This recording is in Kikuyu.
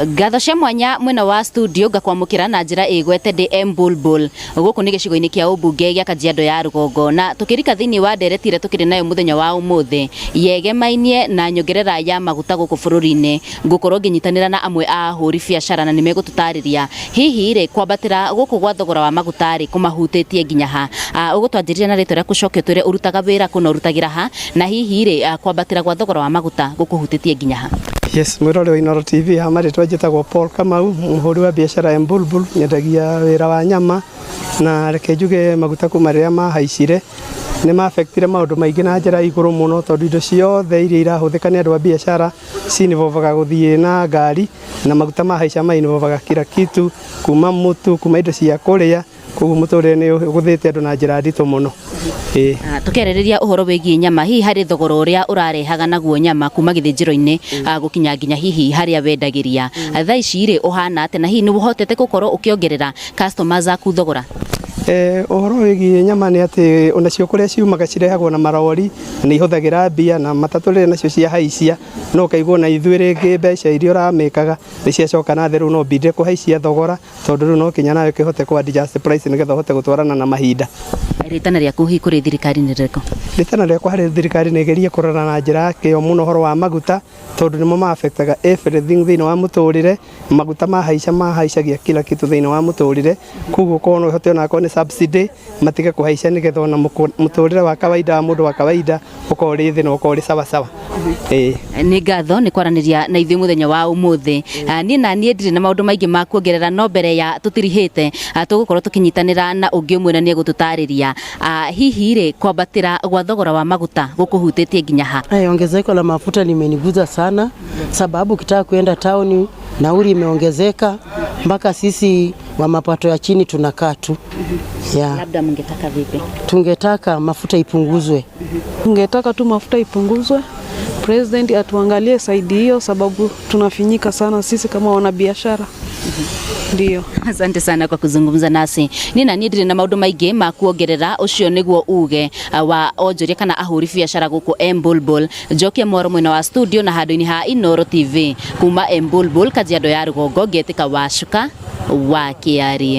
Ngatho cia mwanya mwena wa studio ngakwamũkĩra na njĩra ĩgwete ndĩ Embulbul. Gũkũ nĩ gĩcigo-inĩ kĩa ũmbunge gĩa Kajiado ya rũgongo, na tũkĩrika thĩinĩ wa ndereti ĩrĩa tũkĩrĩ nayo mũthenya wa ũmũthĩ yegemainie na nyongerera ya maguta gũkũ bũrũri-inĩ. Ngũkorwo ngĩnyitanĩra na amwe a ahũri biacara na nĩmegũtũtarĩria hihi rĩ kwambatĩra gũkũ gwa thogora wa maguta rĩ kũmahutĩtie nginya ha. Ũgũtwanjĩrĩria na rĩtwa rĩaku ũcoke ũtwĩre ũrutaga wĩra kũ na ũrutagĩra ha, na hihi rĩ kwambatĩra gwa thogora wa maguta gũkũhutĩtie nginya ha. Yes, mwĩrore wa Inooro TV, ha marĩtwa njĩtagwo Paul Kamau, mũhũri wa biacara Embulbul, nyendagia wĩra wa nyama, na reke njuge maguta kuma rĩrĩa mahaicire nĩ ma-affectire maũndũ maingĩ na njĩra ya igũrũ mũno, tondũ indo ciothe iria irahũthĩka nĩ andũ a biacara ci-involve-aga gũthiĩ na ngari, na maguta mahaica ma-involve-aga kila kitu, kuma mũtu, kuma indo cia kũrĩa, koguo mũtũrĩre nĩ ũgũthĩte andũ na njĩra nditũ mũno. Ĩĩ. Tũkĩarĩrĩria ũhoro wĩgiĩ nyama, hihi harĩ thogora ũrĩa ũrarehaga naguo nyama kuma gĩthĩnjĩro-inĩ gũkinya nginya hihi harĩa wendagĩria, thaa ici rĩ ũhana atĩa, na hihi nĩ ũhotete gũkorwo ũkĩongerera customers aku thogora? Ũhoro wĩgiĩ nyama nĩ atĩ onacio kũrĩa ciumaga cirehagwo na marori, na nĩ ihũthagĩra mbia, na matatũ rĩrĩa nacio ciahaicia, no ũkaigua ona ithuĩ rĩngĩ mbeca iria ũramĩkaga nĩ ciacoka na thĩ, rĩu no ũbindire kũhaicia thogora, tondũ rĩu no kinya nawe ũkĩhote kũ adjust price nĩgetha ũhote gũtwarana na mahinda. Rĩtana rĩaku hihi kũrĩ thirikari nĩ rĩrĩkũ? Rĩtana rĩakwa harĩ thirikari nĩ ĩgerie kũrora na njĩra ya kĩo mũno ũhoro wa maguta, tondũ nĩmo ma affectaga everything thĩinĩ wa mũtũrĩre. Maguta mahaica mahaicagia kila kitu thĩinĩ wa mũtũrĩre, koguo korwo no ĩhote onakorwo nĩ subsidy matige kũhaica, nĩgetha ona mũtũrĩre wa kawaida wa mũndũ wa kawaida ũkorwo ũrĩ thĩ na ũkorwo ũrĩ sawa sawa. Ĩĩ. Nĩ ngatho nĩ kwaranĩria na ithuĩ mũthenya wa ũmũthĩ. Niĩ na niĩ ndirĩ na maũndũ maingĩ ma kuongerera, no mbere ya tũtirihĩte tũgũkorwo tũkĩnyitanĩra na ũngĩ ũmwe na nĩ egũtũtarĩria hihi rĩ kwambatĩra gwa thogora wa maguta gũkũhutĩtie nginya ha. Ongezeko la mafuta limeniguza sana, sababu ukitaka kuenda tauni nauli imeongezeka mpaka sisi wa mapato ya chini tunakaa tu. Yeah. Labda mngetaka vipi? Tungetaka mafuta ipunguzwe. Tungetaka tu mafuta ipunguzwe, president atuangalie side hiyo, sababu tunafinyika sana sisi kama wanabiashara. Ndio. Asante sana kwa kuzungumza nasi. Niĩ na niĩ ndirĩ na maũndũ maingĩ ma kuongerera, ũcio nĩguo uge wa onjoria kana ahũri biacara gũkũ Embulbul. Njokie mwaro mwena wa studio na handũ-inĩ ha Inooro TV kuma Embulbul, Kajiado ya rũgongo, ngetĩka Wacuka wa Kĩarie.